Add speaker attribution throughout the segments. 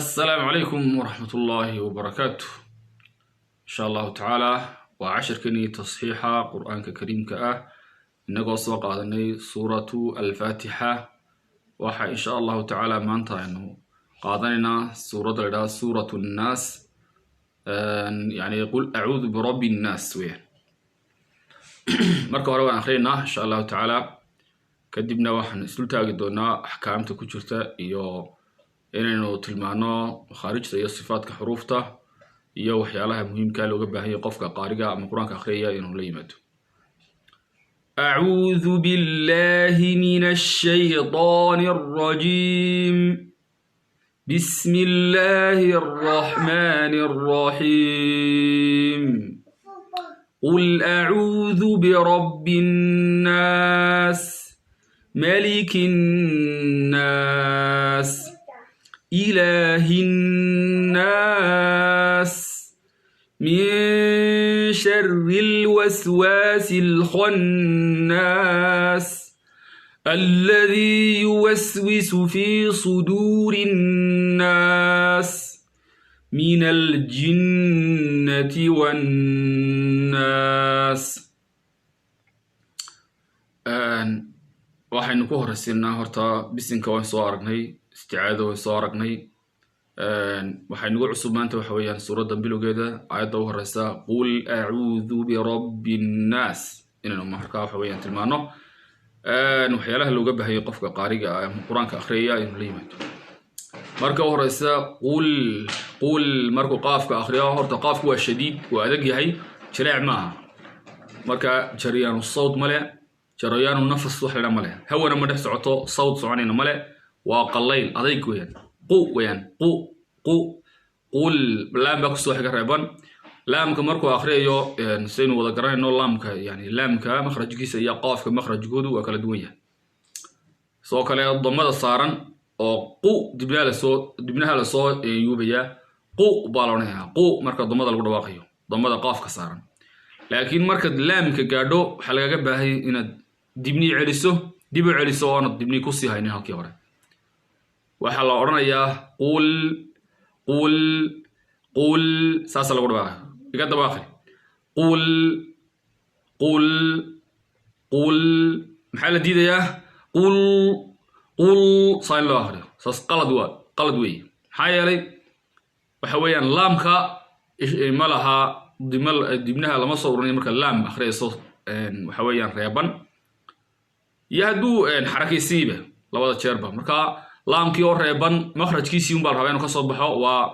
Speaker 1: Assalaamu calaykum waraxmat ullaahi wabarakaatu. Insha Allahu tacaala waa cashirkeenii tasxiixa Qur-aanka Kariimka ah, inagoo soo qaadanay Suuratu Alfaatixa. Waxa insha Allahu tacaala maanta aynu qaadanaynaa suuradda la idhaha Suuratu Nnaas, yani "Qul acuudu birabbi nnaas" weyaan. Marka hore waan akrinaynaa insha Allahu tacaala, kadibna waxaan isdul taagi doonaa axkaamta ku jirta iyo inaynu tilmaano makhaarijta iyo sifaadka xuruufta iyo waxyaalaha muhiimka looga baahan yahay qofka qaariga ama Qur-aanka akhriyaya inuu la yimaado. أعوذ بالله من الشيطان الرجيم. بسم الله الرحمن الرحيم. قل أعوذ برب الناس، ملك الناس، إله الناس، من شر الوسواس الخناس، الذي يوسوس في صدور الناس، من الجنة والناس. Waxaynu ku horeysiinaa horta bisinka. Waan soo aragnay isticaado, waan soo aragnay. Waxay nagu cusub maanta waxa weeyaan suuradda bilowgeeda aayadda u horeysa, "Qul acuudu birabbi nnaas", inaynu markaa waxa weeyaan tilmaano waxyaalaha looga baahayay qofka qaariga ah ama Qur-aanka akhriyaya inuu la yimaado. Marka u horeysa, "qul". "Qul" markuu qaafka akhriyo, horta qaafku waa shadiid, waa adag yahay, jileec maaha. Marka jaryaanu sawd male, jarayaanu nafas wax la male, hawana ma dhex socoto, sawd soconayna male, waa qallayl, adayg weeyaan, qu weeyaan, qu, qu, qul. Laam baa kusoo xiga reeban. Laamka markuu akhriyayo, saynu wada garanayno, laamka, yani laamka makhrajkiisa iyo qaafka makhrajkoodu waa kala duwan yahay. Sidoo kale damada saaran oo qu dibnaha lasoo yuubayaa, qu baa la odhanayaa, qu marka damada lagu dhawaaqayo, damada qaafka saaran. Laakiin markaad laamka gaadho, waxaa lagaga baahanya inaad dibnii celiso, dib u celiso, oo aanad dibnii kusii haynin halkii hore. Waxaa la odhanayaa qul, qul, qul, saasa lagu dhawaaqaya. Iga daba akhri: qul, qul, qul. Maxaa la diidayaa? Qul, qul saa in loo akhriyo, saas qalad, waa qalad weeye. Maxaa yeelay waxa weeyaan laamka ma laha dibnaha, lama soo urinayo marka laam akhriyayso, waxa weeyaan reeban iyo hadduu xarakaysiiba labada jeerba. Marka laamkii oo reeban makhrajkiisii unbaa la rabaa inuu kasoo baxo. Waa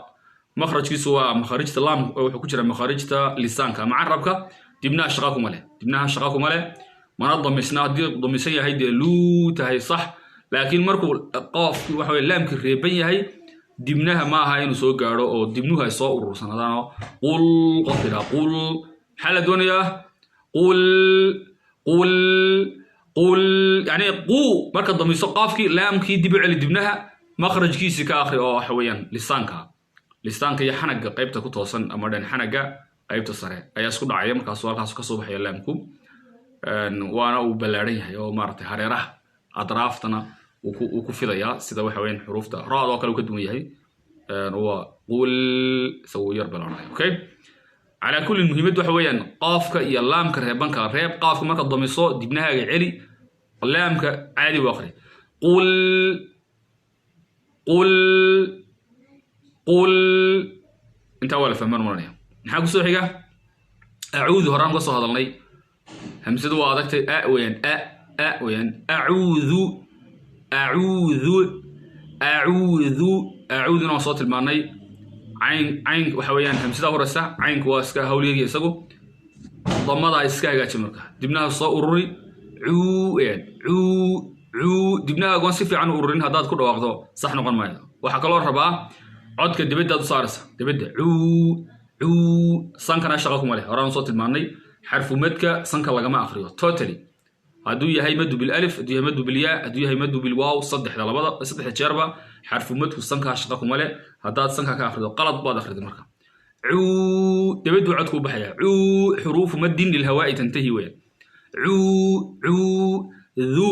Speaker 1: makhrajkiisu, waa makharijta laam, wuxuu ku jira makharijta lisaanka ama carabka. Dibnaha shaqa kuma leh, dibnaha shaqa kuma leh, mana damisna. Haddii damisan yahay dee luu tahay, sax. Laakiin markuu qoofki waxa weye laamkii reeban yahay, dibnaha ma aha inuu soo gaadho oo dibnuhu ay soo urursanaadaanoo qul qof idhaa qul. Maxaa la doonayaa? Qul, qul, qul, yani qu. Marka damiso qaafkii, laamkii dib u celi, dibnaha makhrajkiisii ka akhri, oo waxa weeyaan lisaanka, lisaanka iyo xanaga qaybta ku toosan ama dhan xanaga qaybta sare ayaa isku dhacaya. Markaasuu halkaas kasoo baxaya laamku, waana uu ballaadhan yahay oo maaragtay hareeraha adraaftana uu ku fidayaa, sida waxa weeyaan xuruufta ra-da oo kale uu ka duwan yahay. Waa qul, isagu yar ballaadhanaya. Okay, calaa kullin, muhiimaddu waxa weeyaan qaafka iyo laamka reebanka reeb. Qaafka marka damiso, dibnahaaga celi, laamka caadi u akhri: qul, qul, qul. Intaa waa la fahmaan maranaya. Maxaa kusoo xiga? Acuudu. Horaan ka soo hadalnay, hamsadu waa adagtay, a weeyaan, a, a weeyaan. Acuudu, acuudu, acuudu, acuuduna waan soo tilmaanay. Cayn, cayn waxa weeyaan hamsada horeysa, caynku waa iska hawlyagi isagu, damadaa iska hagaaji. Marka dibnaha soo ururi, cuu weeyaan, cuu, cuu. Dibnaha goon si fiican u ururin haddaad ku dhawaaqdo, sax noqon maayo. Waxaa kaloo rabaa codka dibaddaad u saaraysa, dibadda, cuu, cuu. Sankana shaqa kuma leh, horaan soo tilmaanay. Xarfu madka sanka lagama akriyo totally, hadduu yahay madu bilألف, hadduu yahay madu bilyaa, hadduu yahay madu bilwaaw, saddexda, labada, saddexda jeerba xarfu madku sankaa shaqa kuma leh. Haddaad sanka ka akrido, qalad baad akhriday. Marka cuu, dibaddu codku u baxaya, cuu. Xuruufu maddin lilhawaa'i tantahi weeyaan. Cuu, cuu, du,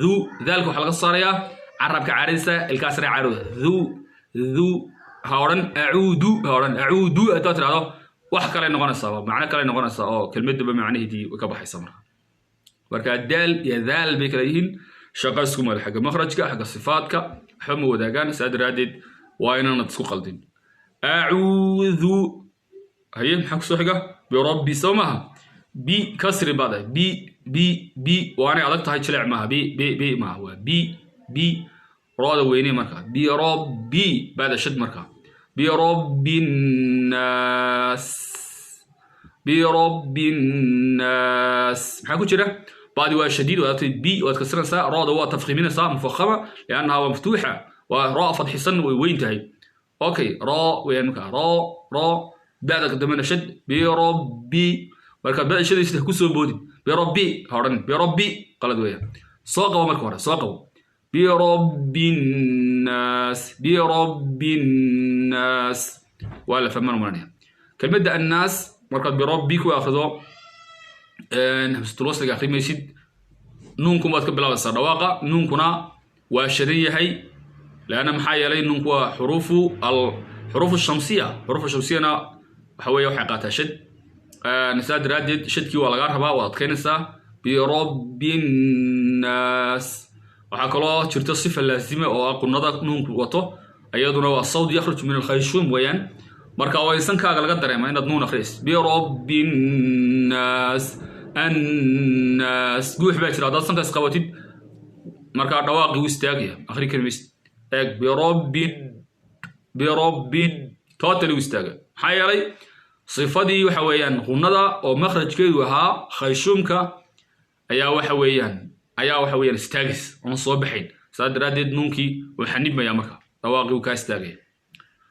Speaker 1: du. Daalka waxaa laga saarayaa carabka caadadiisa, ilkaas sare caadooda. Du, du. Ha odhan acuudu, ha odhan acuudu. Haddaad tidhahdo wax kale noqonaysaa, macno kale noqonaysaa oo kelmadaba macnaheedii way ka baxaysa. Marka daal iyo daal bay kala yihiin, shaqo isku male xagga makhrajka, xagga sifaadka waxba ma wadaagaan. Saa daraaddeed waa inaanad isku qaldin. Acuudu, haye, maxaa kusoo xiga? Birabbi, soo maaha? Bi kasri baad b b b, waanay adag tahay, jileec maaha. B b b maaha, waa b b. Rooda weyne marka, birabbi baada shad marka. Birabbi nnaas, birabbi nnaas. Maxaa ku jira? Baadi waa shadiid, waad b waad kasranaysaa. Rooda waa tafkhiiminaysaa, mufakhama, liannaha waa maftuuxa, waa roo fadxisan, way weyn tahay. Okay, roo weeyaan marka, roo roo, ba'da dambena shad. Birabbi, marka ba'da shadaysa ku soo boodin. Birabbi ha odhan, birabbi qalad weeyaan. Soo qabo marka hore, soo qabo. Birabbi nnaas, birabbi nnaas, waa la fahmaan maranaya kelmadda annaas. Markaad birabbi ku akhrido, hamsatul wasliga akhrimaysid, nuunkun baad ka bilaabaysaa dhawaaqa. Nuunkuna waa shadan yahay, leanna maxaa yeelay nuunku waa xuruufu al xuruuf shamsiya. Xuruuf shamsiyana waxa weeye waxay qaataa shad. Saa daraaddeed shadkii waa lagaa rabaa, waad adkaynaysaa. Birabbi nnaas. Waxaa kaloo jirta sifa laazima oo ah qunada nuunku wato, iyaduna waa sawd yakhruj min alkhayshuum weeyaan. Marka waa insankaaga laga dareema inaad nuun akhriyayso. Birabbi nnaas, annaas, guux baa jira. Haddaad sankaas qabatid, markaa dhawaaqii u istaagaya, akhri kari maysid. Eeg, birabbi, birabbi, totally u istaaga. Maxaa yeelay sifadii waxa weeyaan qunada oo makhrajkeedu ahaa khayshuumka ayaa waxa weeyaan istaagis oon soo baxayn. Saa daraaddeed nuunkii uu xanibmaya, marka dhawaaqii uu kaa istaagaya.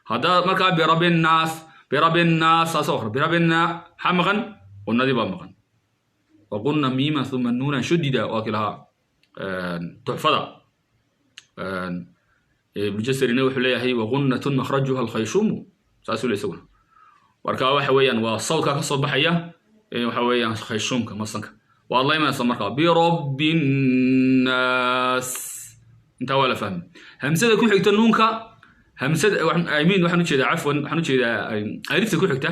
Speaker 1: Haddaa markaa birabbi nnaas, birabbi nnaas saasoo akhri. Birabbi nna, maxaa maqan? Qunadii baa maqan. Waqunna miima uma nuunan shudida, waa kii lahaa tuxfada. Ibnujasarina wuxuu leeyahay waqunnatun makhrajuha alkhayshuumu, saasuu le isaguna. Marka waxa weeyaan waa sawdka ka soo baxaya waxa weeyaan khayshuumka masanka. Waad la imanaysaa marka birabbi nnaas. Intaa waa la fahmay. Hamsada ku xigta nuunka, hamsada, I mean, waxaan ujeedaa, cafwan, waxaan ujeedaa alifta ku xigta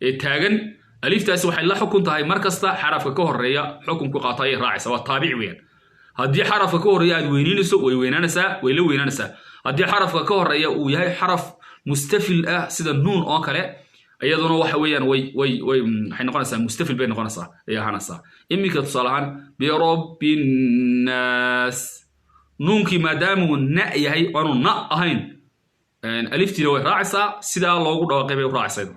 Speaker 1: ee taagan. Aliftaasi waxay la xukun tahay mar kasta xarafka ka horeeya xukunku qaata ayay raacaysaa, waa taabic weeyaan. Haddii xarafka ka horeeya aad weyniinayso, way weynaanaysaa, way la weynaanaysaa. Haddii xarafka ka horeeya uu yahay xaraf mustafil ah sida nuun oo kale, iyaduna waxa weeyaan way waxay noqonaysaa mustafil bay noqonaysaa, ayay ahaanaysaa. Iminka tusaale ahaan birabbi nnaas, nuunkii maadaamuu na yahay aanu na ahayn, aliftiina way raacaysaa, sidaa loogu dhawaaqay bay u raacaysaa.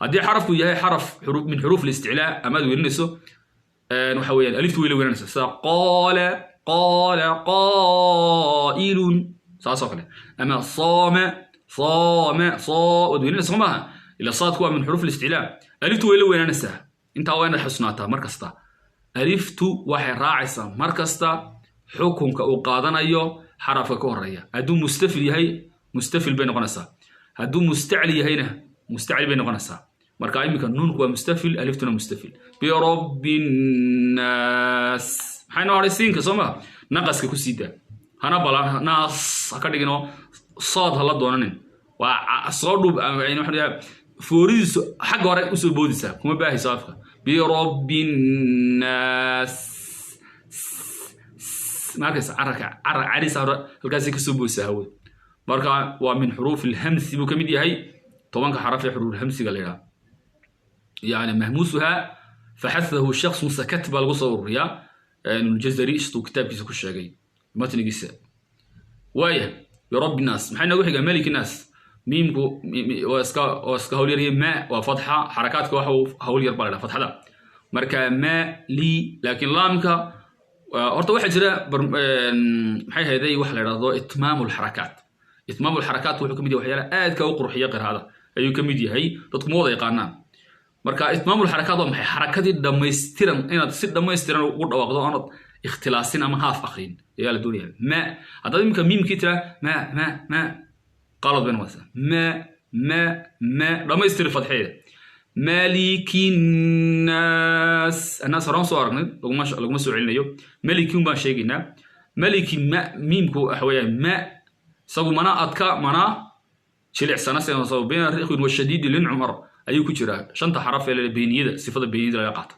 Speaker 1: Haddii xarafku yahay xaraf min xuruuf listiclaa ama aad weyninayso, waxa weeyaan aliftu way la weynanaysaa, sida qaala, qaala qaa'ilun, saas oo kale, ama saama, saama, saa, waad weynanaysa maaha, ila saadku waa min xuruuf listiclaa, aliftu way la weynaanaysaa. Intaa waa inaad xusnaataa. Mar kasta aliftu waxay raacaysaa mar kasta xukunka uu qaadanayo xarafka ka horeeya. Hadduu mustafil yahay, mustafil bay noqonaysaa. Hadduu mustacli yahayna, mustacli bay noqonaysaa. Marka iminka nuunku waa mustafil, aliftuna mustafil. Birabbi nnaas. Maxay noo hadhay? Siinka, soo maa? Naqaska ku sii daa, hana bala naas ha ka dhigino, sood ha la doonanin, waa soo dhub. Fooridiisu xagga hore usoo boodaysaa, kuma baahayso afka. Birabbi nnaas, ma arkaysa? Cararka carar carisa hore halkaasay kasoo boodaysaa hawada. Marka waa min xuruuf ilhamsi buu ka mid yahay, 10-ka xaraf ee xuruuf hamsiga la yidhaha. Yani mahmuusuha faxathahu shaksun sakat baa lagu soo ururiyaa, Ibnujazari siduu kitaabkiisa ku sheegay matnigiisa. Waaya, birabbi nnaas. Maxay noogu xigaa? Maliki naas. Miimku waa iska hawl yarya. Ma waa fatxa, xarakaadka waxa hawl yar baa la dhaha fatxada. Marka ma li, laakiin laamka horta waxaa jira, maxay hayday, waxa la idhahdo itmaamu lxarakaat. Itmaamu lxarakaat wuxuu ka mid yahay waxyaalaha aadka u qurxiya qiraa'ada ayuu ka mid yahay. Dadku ma wada yaqaanaan. Marka itmaamu lxarakaat waa maxay? Xarakadii dhammaystiran inaad si dhammaystiran ugu dhawaaqdo, oonad ikhtilaasin ama haaf akrin ayaa la doonaya. Ma haddaad iminka miimkii tiraa ma ma ma, qalad bay noqonaysaa. Ma ma ma, dhammaystir fadxeeda. Maliki nnaas, annaas horaan soo aragnay, laguma soo celinayo. Malikin baan sheegaynaa. Maliki, ma miimku waxa weeyaan ma isagu mana adka mana Jilicsana bayna riqwin washadiidi lincumar ayuu ku jiraa, shanta xaraf ee beeniyada, sifada beeniyada laga qaata.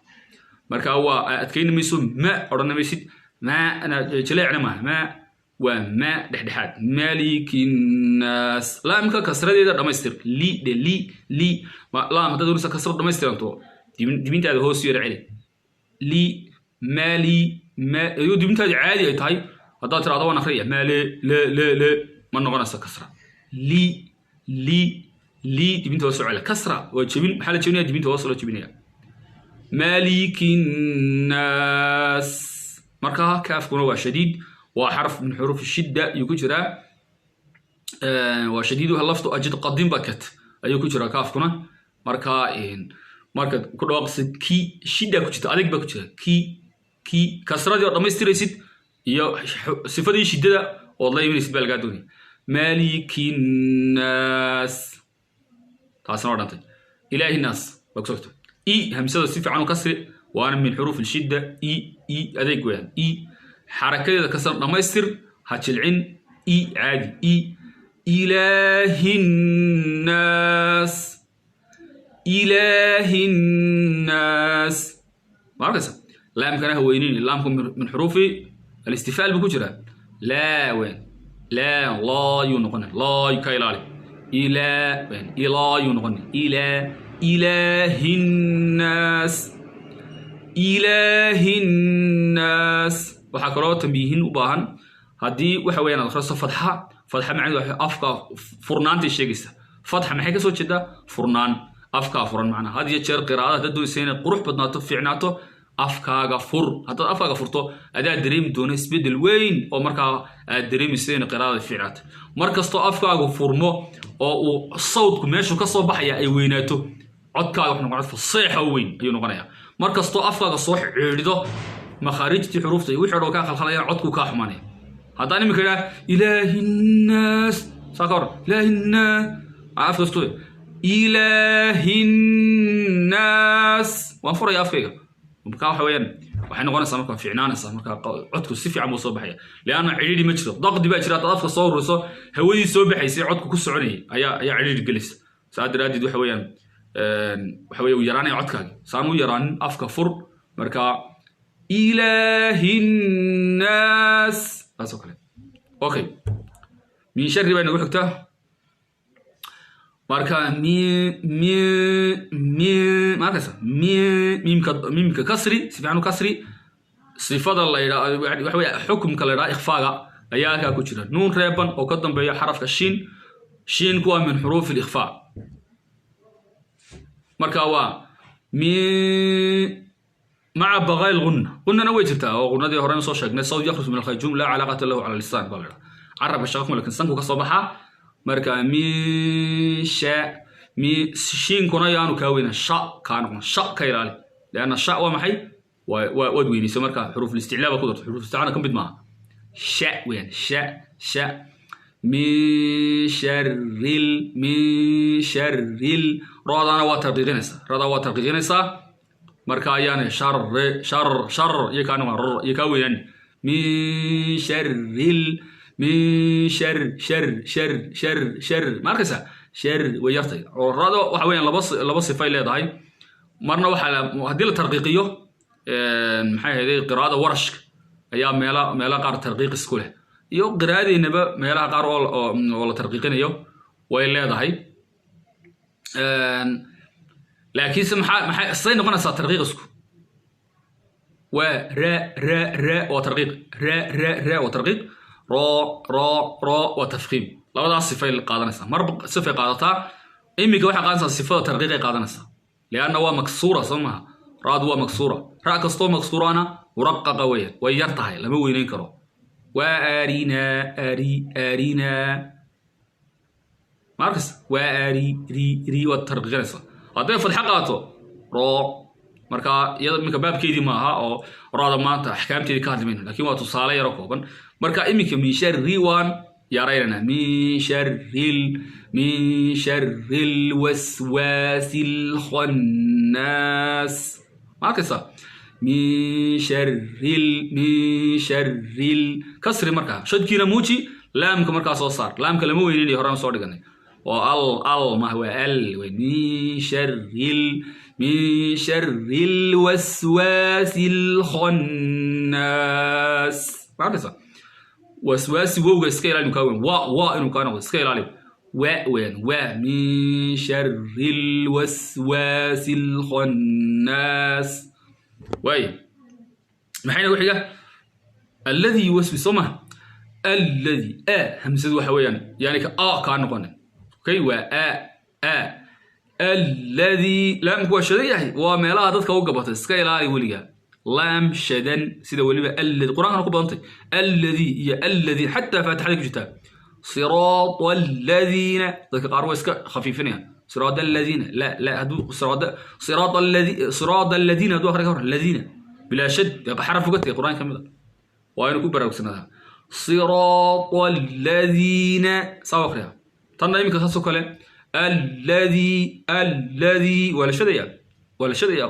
Speaker 1: Marka waa adkayni mayso, ma odhan maysid, ma jileecna maaha, ma waa ma dhexdhexaad. Malikinnaas, laamka kasradeeda dhammaystir, li dhe, li li. Laam haddaad doonaysa kasro dhammaystiranto, dibintaada hoos yara celi, li mali ma iyadoo dibintaadu caadi ay tahay. Haddaad tirahdo waan akhriyaya male le le le, ma noqonaysa kasra. Li li li, dibinta hoos soo celi. Kasra waa jebin. Maxaa la jebinaya? Dibinta hoos loo jebinaya. Malikinnaas. Marka kaafkuna waa shadiid, waa xarf min xuruuf shidda ayuu ku jiraa, waa shadiiduha laftu ajid qadim bakat ayuu ku jiraa kaafkuna. Marka markaad ku dhawaaqsid ki, shidda ku jirta, adag baa ku jira, ki ki. Kasradii oo dhammaystiraysid iyo sifadii shiddada ood la imanaysid baa lagaa doonaya. Malikinnaas, taasina waa dhantay. Ilaahi naas baa ku sogta. I hamsada si fiican u kasri, waana min xuruuf shidda. I i adeeg weeyaan. I xarakadeeda kasra dhammaystir, ha jilcin, i caadi i. Ilaahinnaas, ilaahinnaas, ma arkaysa? Laamkana ha weynini, laamku min xuruufi alistifaal buu ku jiraa. Laa weyn, laa laa yuu noqonay, laa ka ilaali. Ilaa weyn, ilaa yuu noqonay. Ilaa ilaahinnaas, ilaahinnaas. Waxaa kaloo tambiihin u baahan, haddii waxa weeyaan aad akhriso fatxa, fatxa macnaheedu waxa afka furnaantay sheegaysa. Fatxa maxay kasoo jeedaa? Furnaan, afkaa furan macnaha. Had iyo jeer qiraa'ada haddaad doonaysa inay qurux badnaato, fiicnaato, afkaaga fur. Haddaad afkaaga furto, adaa dareemi doona isbeddel weyn oo markaa aad dareemaysa inay qiraa'ada fiicnaato. Mar kastoo afkaagu furmo oo uu sawdku meeshu ka soo baxaya ay weynaato, codkaaga wuxuu noqon cod faseexa weyn ayuu noqonayaa. Mar kastoo afkaaga soo xidhiidho, makhaarijtii xuruufta iyo wixii o dhan kaa khalkhalayaan, codku kaa xumanaya. Haddaan iminka idhaha ilaahinnaas, saa ka hor ilaahinnaas, afkasto ilaahinnaas waan furaya afkayga. Marka waxa weeyaan waxay noqonaysaa marka fiicnaanaysaa, marka codku si fiican buu soo baxaya, lianna cidhiidhi ma jiro, daqdi baa jira. Haddaad afka soo ururiso, hawadii soo baxaysay codku ku soconayay ayaa cidhiidhi gelaysa. Saa daraaddeed waxa weeyaan waxa weeye uu yaraanaya codkaagi. Saan u yaraanin, afka fur. Marka ilaahinnaas taas oo kale. Okay, min shari baa nagu xigtaa. Marka min min min, ma arkaysa? Min miimka, miimka kasri, si fiican u kasri. Sifada la yidhaa waxa weeye xukumka la yidhaha ikhfaaga ayaa halkaa ku jira. Nuun reeban oo ka dambeeya xarafka shiin, shiinku waa min xuruufi alikhfaa. Marka waa min maca baqaa'i lgunna, gunnana way jirtaa oo gunnadii horena soo sheegnay. Sawt yakhruj min alkhayjuum, laa calaaqata lahu cala lisaan baa la yidhaha. Carabka shaqa kuma, lakin sanku ka soo baxaa. Marka min sha min, shiinkuna yaanu kaa weyna, sha kaa noqon, sha ka ilaali, lianna sha waa maxay? Waa waad weynaysa. Marka xuruuf listiclaa baa ku darto, xuruuf isticlaana ka mid maaha. Sha weeyaan, sha sha. Min sharil, min sharil, roodana waa tarqiiqinaysaa, roda waa tarqiiqinaysaa. Marka ayaana shar shar shar iyo kaa noqon, r iyo kaa weynaan. Min sharil, min shar shar shar shar shar, ma arkaysaa? Shar way yartay. Rado waxa weeyaan laba sifay leedahay. Marna waxaa haddii la tarqiiqiyo, maxay ahayday, qiraa'ada warashka ayaa meela qaar tarqiiqis ku leh, iyo qiraa'adeennaba meelaha qaar oo la tarqiiqinayo way leedahay. Laakiinse maxaa say noqonaysaa tarqiiqisku? Waa ra ra ra waa tarqiiq, ra ra ra waa tarqiiq, ro ro ro waa tafkiim. Labadaas sifay qaadanaysaa, marba sifay qaadataa. Iminka waxay qaadanaysaa sifada tarqiiqay qaadanaysaa, lianna waa maksuura, soo maha? Raadu waa maksuura, ra kastoo maksuurana muraqaqa weeyaan, way yar tahay, lama weyneyn karo. Waa arinaa, ari arinaa, ma arkaysa? Waa ari ri ri, waad tarqiiqinaysaa. Hadday fadxa qaato ro, marka iyada iminka baabkeedii maaha oo roda maanta axkaamteedii ka hadli mayno, lakin waa tusaale yaro kooban. Marka iminka min sharri waan yaraynana. Min sharril, min sharril waswaasil khannaas, ma arkaysa? Min sharril, min sharril, kasri. Markaa shadkiina muuji, laamka markaa soo saar. Laamka lama weyninayo, horaan soo dhiganay. Oo al al maaha, waa al. Min sharil, min shari lwaswaasi lkhannaas. Ma arkaysa? Waswaasi wowga iska ilaali inuu kaa weyn, wa inuu kaa noqdo iska ilaali. Wa weyan, wa min shari lwaswaasi lkhannaas. Waay, maxayna ku xiga? Alladii yuwaswis, soo maha? Alladii a hamsadu waxa weeyaan yani ka a kaa noqonin. Okay, waa a a. Alladii laamku waa shadan yahay, waa meelaha dadka u gabatay. Iska ilaali weliga laam shadan, sida weliba alladii qur-aankana ku badantay, alladii iyo alladii, xataa faatixada ku jirtaa. Siraata aladiina, dadka qaar waa iska khafiifinayaan. Siraata aladiina, la la, hadduu siraata, siraata aladi, siraata aladiina hadduu akhriya ka hor ladiina bilaa shad, xaraf uga tagay qur-aanka kamid a, waa inuu ku baraarugsanadaa. Siraata aladiina saa u akhriya. Tanna iminka saasoo kale, alladii, alladii waa la shadaya, waa la shadaya.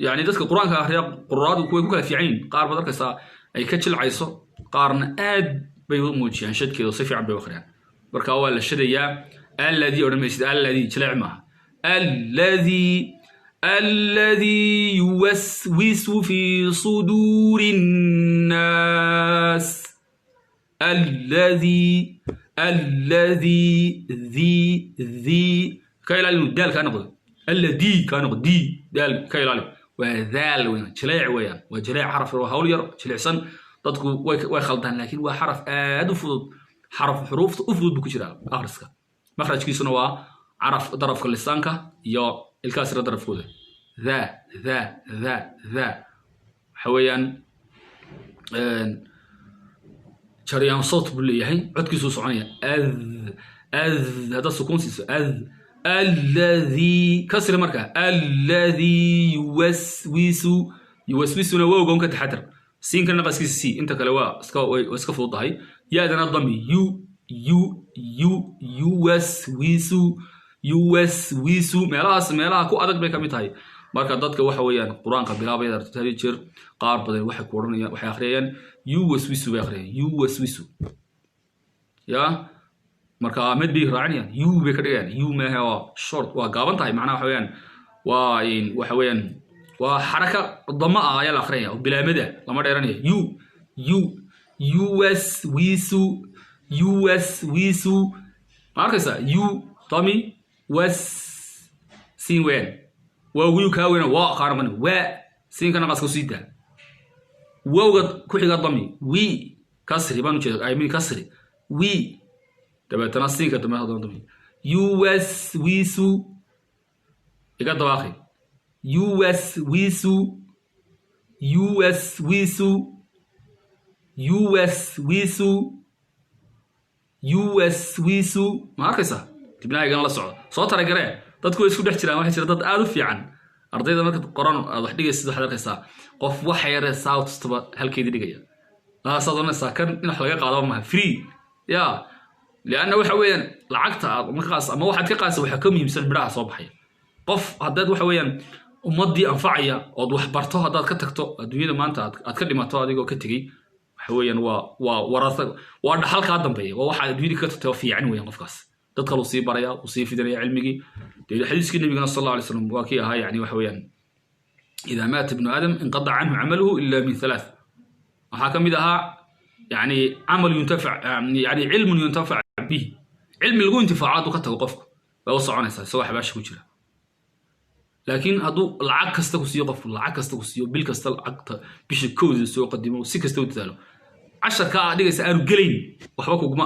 Speaker 1: Yani dadka qur-aanka akhriya, quraadu kuway ku kala fiican yihin. Qaar baad arkaysaa ay ka jilcayso, qaarna aad bay u muujiyaan shadkeeda, si fiican bay u akhriyaan. Marka waa la shadayaa. Alladii odhan maysid, alladii jileec maaha. Alladii, alladii yuwaswisu fi suduuri nnaas. Alladii, alladii, dhi, dhi ka ilaali inuu daal kaa noqdo. Alladii kaa noqdo di daal ka ilaali. Waa daal weeyaan, jileec weeyaan, waa jileec xaraf, waa hawl yar jilicsan. Dadku way khaldaan, laakiin waa xaraf aad u fudud, xaraf xuruufta u fudud buu ku jiraa akhriska. Makhrajkiisuna waa caraf darafka lisaanka iyo ilkaasira darafkooda. Tha, tha, tha, tha waxa weeyaan jaryaan sawt buu leeyahay, codkiisuu soconaya. Ad, ad haddaad sukuun siiso, ad. Alladii kasri marka, alladii yuwaswisu. Yuwaswisuna wowga un ka taxadar, siinka naqaskiisa c, inta kale waa iska fududahay. Ya-dana dami. Yu, yu, yu, yuwaswisu, yuwaswisu. Meelahaas meelaha ku adag bay ka mid tahay. Marka dadka waxa weeyaan qur-aanka bilaabaya aragtid jeer qaar badan waxay ku odhanayaan, waxay akhriyayaan yuwaswisu bay akhriyayaan, yuwaswisu. Ya, marka mid bay raacinayaan, yu bay ka dhigayaan. Yu maaha, waa short, waa gaaban tahay. Macnaha waxa weeyaan waa waxa weeyaan waa xaraka dama ah ayaa la akhriyaya oo bilaamada lama dheeranaya. Yu, yu, yuwaswisu, yuwaswisu. Ma arkaysaa? Yu dami, was siin weeyaan. Waawgiyu kaa weyna, waa kaa noqon, waa siinka naqaska sii daa. Wowga ku xiga dami, wi kasri baan ujeeda, I mean kasri wi, dabeetana siinka dambe haddana dami. Yuwaswisu, iga dabaaqi. Yuwaswisu, yuwaswisu, yuwaswisu, yuwaswisu. Ma arkaysaa? Dibnaha igana la socdo, soo taragaree. Dadku way isku dhex jiraan. Waxaa jira dad aad u fiican. Ardayda markaad qoran aad wax dhigaysid, waxaad arkaysaa qof waxa yaree saa tustaba halkeedii dhigaya. Saaad oranaysaa kan in wax laga qaadaba maha, free ya. Lianna waxa weeyaan lacagta aad markaas ama waxaad ka qaadaysa waxaa ka muhiimsan midhaha soo baxaya. Qof haddaad waxa weeyaan ummaddii anfacaya ood wax barto, haddaad ka tagto adduunyada maanta, aad ka dhimato adigoo ka tegey, waxa weeyaan waa warasa, waa dhaxal kaa dambeeya, waa waxa adduunyada ka tagtay oo fiican weeyaan. Qofkaas dad kale uu sii baraya, uu sii fidinaya cilmigii. Dee xadiiskii nabigana sal alla alay slam waa kii ahaa, yani waxa weeyaan idaa maata ibnu aadam inqadaca canhu camaluhu ila min halaath. Waxaa ka mid ahaa yani camal yuntafac, yani cilmun yuntafac bihi, cilmi lagu intifaaco hadduu ka tago qofku, way u soconaysaa isagoo xabaasha ku jira. Laakiin hadduu lacag kasta ku siiyo qofku, lacag kasta ku siiyo, bil kasta lacagta bisha kowda soo qadimo, si kasta u dadaalo, casharka aad dhigaysa aanu gelayn, waxba kuguma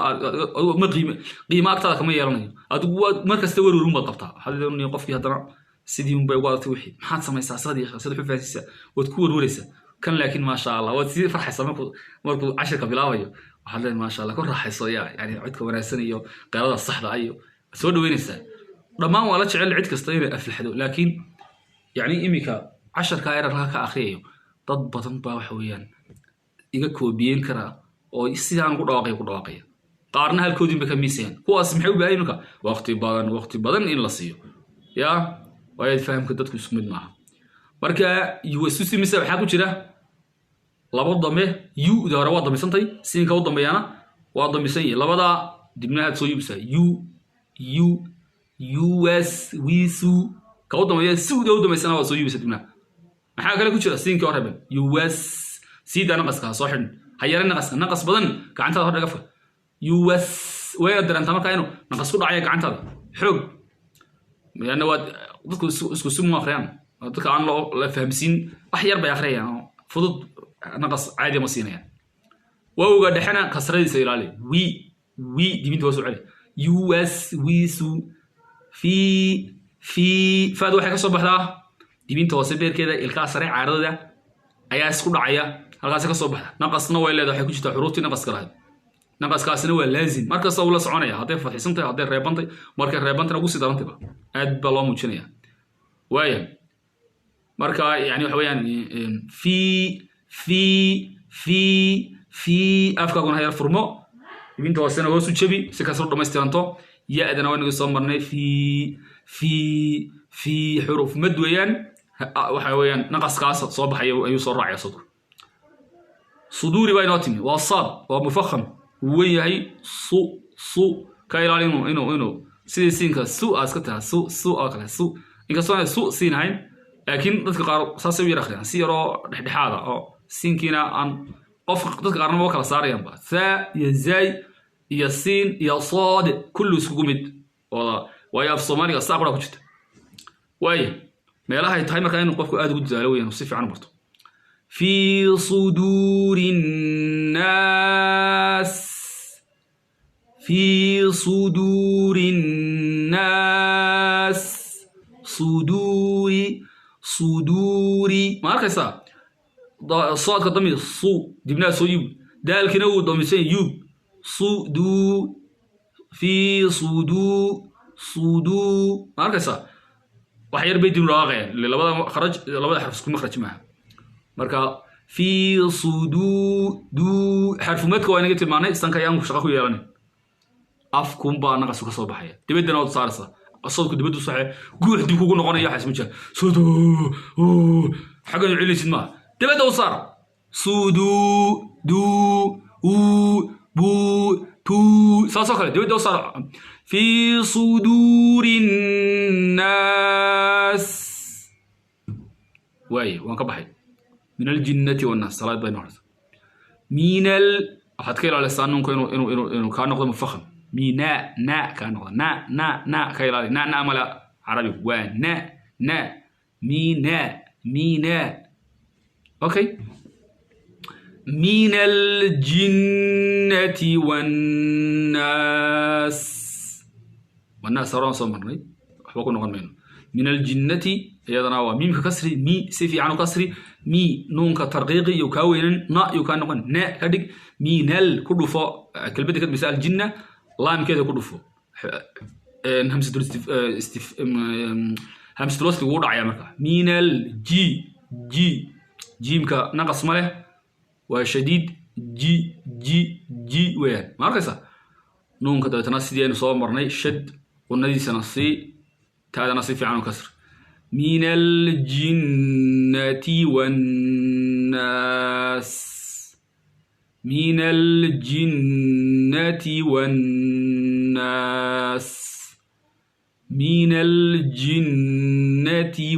Speaker 1: ma qiime, qiimo agtaada kama yeelanayo. Adigu waa mar kasta werwerun baad qabtaa. Waxaad leedahay qofkii haddana sidii unbay ugu adagtay wixii, maxaad samaysaa, sad yeeshaa, sad wax u fahansiisaa, waad ku werweraysaa. Kan laakiin maasha Allah, waad sii farxaysaa markuu cashirka bilaabayo. Waxaad leedahay maasha Allah, ku raaxayso ya, yani codka wanaagsan iyo qeerada saxda ah iyo soo dhaweynaysaa. Dhammaan waa la jecel cid kasta inay aflaxdo, laakiin yani iminka casharka erarka ka akriyayo dad badan baa waxa weeyaan iga koobiyeyn karaa oo sidaan ugu dhawaaqaya ku dhawaaqaya, qaarna halkoodin bay ka miisayaan. Kuwaas maxay u baahan iminka? Waqti badan, waqti badan in la siiyo ya, waayo fahamka dadku isku mid maaha. Marka yuwasusi mise waxaa ku jira labo dame. Yu-da hore waa damisantay, siinka u dambeeyana waa damisan yihi. Labadaa dibnahaad soo yubsaa. Yu, Yu, yuwaswisu. Ka u dambeeya suuda u dambeysana waa soo yubisa dibna. Maxaa kale ku jira? Siinkii hor reban. Yuwas, siidaa naqaska ha soo xidhin, ha yara naqaska, naqas badan gacantaada hor dhagafka. Yuwas, wayna dareentaa markaa inuu naqas ku dhacaya gacantaada xoog, leanna waa dadku isku si mu akhriyaan. Dadka aan loo la fahamsiin wax yar bay akhriyayaan oo fudud, naqas caadi ma siinayaan. Wowga dhexena kasradiisa ilaali. Wi, wi, dibinta waa soo celi. Yuwaswisu fi, fi. Faadu waxay ka soo baxdaa dibinta hoose beerkeeda, ilkaha sare caaradada ayaa isku dhacaya, halkaasi ka soo baxda. Naqasna way leedahay, waxay ku jirtaa xuruuftii naqaska lahayd. Naqaskaasina waa laazim, markasta uu la soconaya, hadday fadxisantahay, hadday reebantay. Markay reebantayna ugu sii darantayba, aad baa loo muujinaya. Waaya, marka yani waxa weeyaan fi, fi, fi, fi. Afkaaguna ha yar furmo, dibinta hoosena hoos u jebi si kasta u dhamaystiranto. Ya-dana waa inaga soo marnay. Fi, fi, fi, xuruf mad weeyaan. Waxa weeyaan naqaskaas soo baxaya ayuu soo raacaya sodku. Suduuri baa inoo timi, waa saad, waa mufaham, wuu wen yahay. Su, su, ka ilaali inuu sidii siinka su aa iska taha, su, su oo kale su. Inkastoo aanay su siin ahayn, laakiin dadka qaar saasay u yar akhriyaan, si yaroo dhexdhexaada oo siinkiina aan qof dadka qaarna ma kala saarayaanba. Saa iyo zaay iyo siin iyo sood kullu iskugu mid wada, waayo af Soomaaliga saa qura ku jirta. Waaya, meelahay tahay markaa inuu qofku aad ugu dadaalo weeyaan, si fiican u barto. Fi suduuri nnaas, fi suduuri nnaas. Suduuri, suduuri, ma arkaysaa? Soodka dami, su, dibnaa soo yub, daalkina wuu damisan, yub. Suduu, fi suduu, suduu, ma arkaysaa? Wax yar bay dib dhawaaqayaan, ile labada kharaj, labada xarf isku makhraj maaha. Marka fi suduu duu, xarfumadka waa inaga tilmaanay. Sanka ayaan shaqo ku yeelanin, afkunbaa naqasku ka soo baxaya, dibaddana waad saaraysaa. Soodku dibaddu saxe, guux dib kugu noqonaya waxaas ma jira. Suduu xaggan u celinaysid maaha, dibadda u saar. Suduu, duu, uu, buu, tuu, saasoo kale dibadda u saar. Fi suduuri nnaas. Waaye, waan ka baxay. Min aljinnati wannaas, salaad bay noqonaysa. Minal, waxaad ka ilaalisaa nuunka inuu kaa noqdo mufaham. Mina, na kaa noqdo, na, na, na ka ilaali. Na, na mala carabigu waa na, na. Mina, mina, okay. Min aljinnati wannaas. Wannaas horaan soo marnay, waxba ku noqon mayno. Min aljinnati iyadana waa miimka kasri, mi si fiican u kasri mi. Nuunka tarqiiqi iyo kaa weynan, na iyo kaa noqon, na ka dhig. Minal ku dhufo kelmadda ka dambaysa aljinna, laamkeeda ku dhufo. Hamsatul wasli wuu dhacaya. Marka minal ji, ji, jiimka naqas ma leh, waa shadiid. Ji, ji, ji weeyaan, ma arkaysa? Nuunka dabeetana sidii aynu soo marnay shad, qunadiisana sii, taadana si fiican u kasr. Min aljinnati wannaas, min aljinnati wannaas, min aljinnati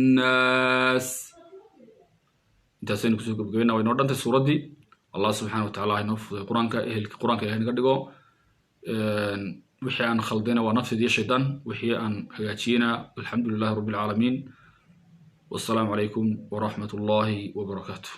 Speaker 1: wannaas. Intaasaynu kusoo gabagabayna, waa inoo dhantay suuraddii. Allah subxaana wa tacaala inoo fuday Qur-aanka, ehelka Qur-aanka Ilahay naga dhigo. Wixii aan khaldayna waa nafteed iyo shaydaan, wixii aan hagaajiyena alxamdu lilahi rabbi alcaalamiin. Wassalaamu calaykum waraxmat ullahi wabarakaatu.